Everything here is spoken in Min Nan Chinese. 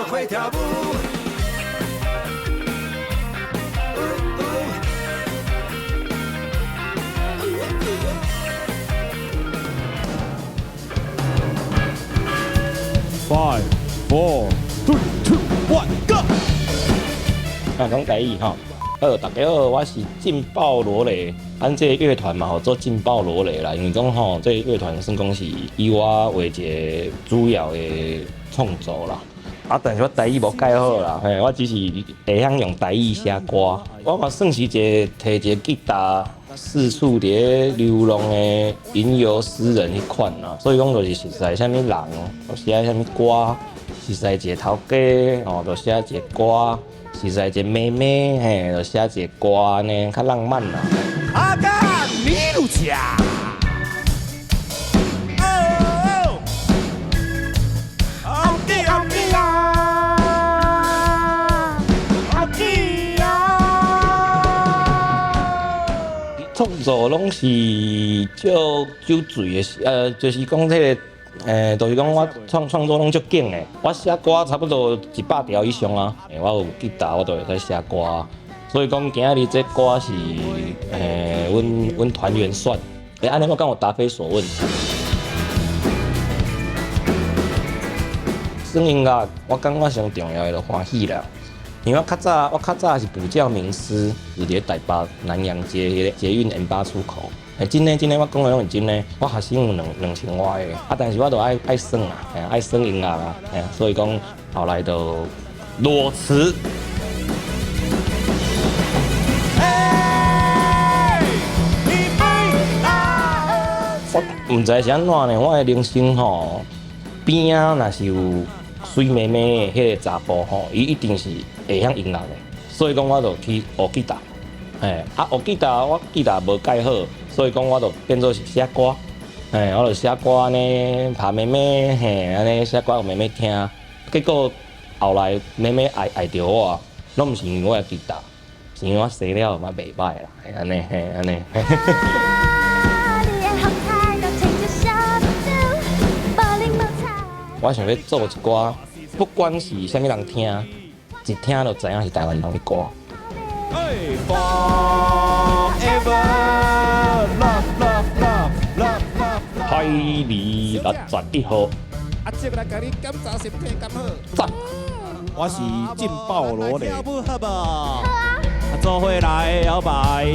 伙跳舞。 Five, four, three, two, one, go！啊，講台語吼。好，大家好，我是勁爆羅雷，阮這個樂團嘛，號做勁爆羅雷啦。因為講吼，這個樂團算講是以我為一個主要的創作啦。啊，但是我台語無蓋好啦，嘿，我只是會曉用台語寫歌。我嘛算是一個提一個吉他四處佇咧流浪的吟遊詩人彼款啦。所以講就是熟似啥物人，就寫啥物歌，熟似一個頭家，哦，就寫一個歌。熟似一個妹妹，嘿，就寫一個歌按呢，較浪漫啦。阿干米露恰，哦，阿基阿基啊，阿基啊。創作攏是照酒醉的時，就是講這個。就是講我創作攏足緊的，我寫歌差不多100條以上啊。我有吉他，我就會使寫歌。所以講今仔日這歌是，阮團員選。按呢我敢有答非所問？耍音樂，我感覺上重要的就歡喜啦。因為我較早是補教名師，是佇咧台北南陽街彼個捷運 M8出口。真的真的，我講的攏是真的。我學生有2000外個，啊，但是我都愛耍啊，愛耍音樂啊，所以講後來就裸辭。我毋知是按怎呢，我的人生吼，邊仔若是有媠妹妹的彼個查埔吼，伊一定是會曉音樂的，所以講我就去學吉他。嘿，啊，學吉他，我吉他無蓋好，所以講我就變做是寫歌。嘿，我就寫歌按呢，拍妹妹，嘿，按呢寫歌予妹妹聽。結果後來妹妹愛著我，攏毋是因為我的吉他，是因為我生了嘛袂䆀啦，按呢，嘿，按呢。我想欲做一寡，不管是啥物人聽，一聽就知影是台灣人的歌。海二61號。阿叔來共你檢查身體敢好？讚。我是勁爆羅雷。好啊。做伙來搖擺。